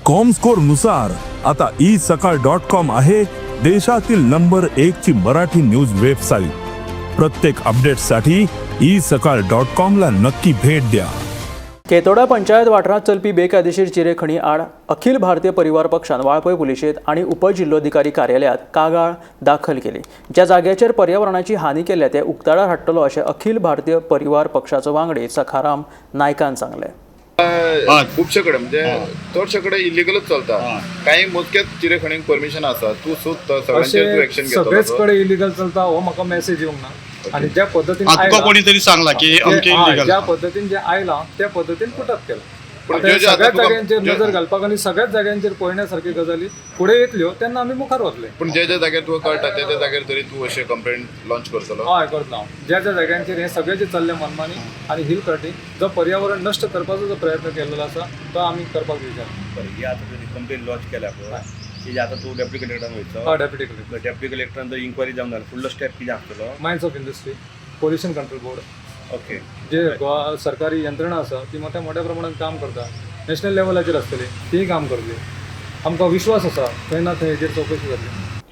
Comscore नुसार आता E सकाळ डॉट कॉम आहे देशातील नंबर एक ची मराठी न्यूज वेबसाईट. प्रत्येक अपडेटसाठी ई सकाळ डॉट कॉम ला नक्की भेट द्या. केतोडा पंचायत वाठारांत चलपी बेकायदेशीर चिरेखणी आड अखिल भारतीय परिवार पक्षान वाळपय पुलिशेंत आनी उपजिल्लोधिकारी कार्यालयांत कागाळ दाखल केली. ज्या जाग्याचेर पर्यावरणाची हानी केल्या ते उक्ताडार हाडटलो अशें अखिल भारतीय परिवार पक्षाचो वांगडी सखाराम नायकान सांगलें. खुबशे कडेन, म्हणजे चडशे कडेन इलिगलच चलता. काही मोजक्याच चिरेखणींक परमिशन आसा. तूं सोदता सगळ्यांचेर तूं एक्शन अशें सगळेच घेतलो? कडेन इलिगल चलता हो म्हाका मेसेज येवंक ना आनी ज्या पद्दतीन तुका आयला कोणी तरी सांगला की अमके इलिगल? ज्या पद्दतीन जे आयला त्या पद्दतीन पुटअप केला. पूण आता हे ज्यो ज्यो आता सगळ्याच तुका जाग्यांचेर नजर घालपाक आनी सगळ्याच जाग्यांचेर पळयण्या सारकी गजाली फुडें येतल्यो तेन्ना आमी मुखार वतले. पूण ज्या ज्या जाग्यार तुका कळटा, त्या त्या जाग्यार तरी तूं अशें कंप्लेंट लॉन्च करतलो? हय, करतलो हांव. ज्या ज्या जाग्यांचेर हें सगळें जें चल्लें मनमानी आनी हिल कटिंग, जो पर्यावरण नश्ट करपाचो जो प्रयत्न केल्लो आसा, तो आमी करपाक दिवचे ना. बरें, ही आतां तुजी कंप्लेन लॉन्च केल्या पळय, तेजी आतां तूं डेप्युटी कलेक्टरान वयतलो? हय, डेप्युटी कलेक्टर. डेप्युटी कलेक्टरान जर इन्क्वायरी जावन जाल्यार फुडलो स्टेप कितें आसतलो? Mines of industry, pollution control board. जे गोवा सरकारी यंत्रणा आसा ती मोठ्या मोठ्या प्रमाणात काम करता. नॅशनल लेवलाचेर आसतली, तीय काम करतली. आमकां विश्वास आसा, खंय ना खंय हेजेर चवकशी जातली.